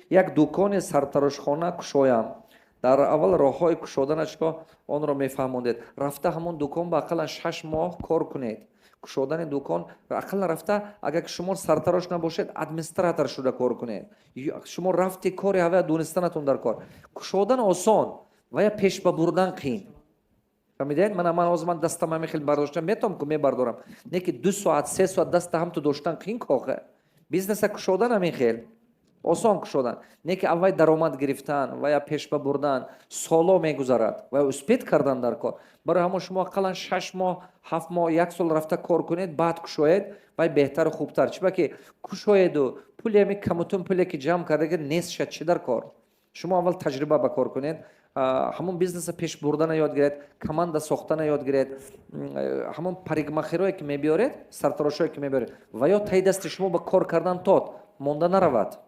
Як дукони сартарошхона кушоям, дар аввал роҳҳои кушоданашро онро мефаҳмондед. Рафта ҳамон дукон ба ақаллан 6 моҳ кор кунед. Кушодани дукон ақаллан рафта, агар ки шумо сартарош набошед, администратор шуда кор кунед. Шумо рафти кори ҳавая донистанатон дар кор. Кушодан осон, вая пеш ба бурдан қиин. Фаҳмидед? Мана, ман ҳозир ман дастам ҳамин хел бардоштам, метавонам ку мебардорам, не ки 2 соат, 3 соат даста ҳамту доштан қиин кохе. Бизнеса кушодан ҳамин хел осон кушодан, не ки аввай даромад гирифтан ва я пешба бурдан соло мегузарад ва успеть кардан дар кор. Барои ҳамон шумо ақаллан 6 моҳ, 7 моҳ, як сол рафта кор кунед, баъд кушоед, вай беҳтару хубтар. Чиба ки кушоеду пули ҳами камутун пуле ки ҷамъ кардаги нест шад, чӣ дар кор? Шумо аввал таҷриба ба кор кунед, ҳамон бизнеса пеш бурдана ёд гиред, команда сохтана ёд гиред. Ҳамон парикмахерое ки мебиёред, сартарошое ки мебиёред, ва ё таи дасти шумо ба кор кардан тод монда наравад.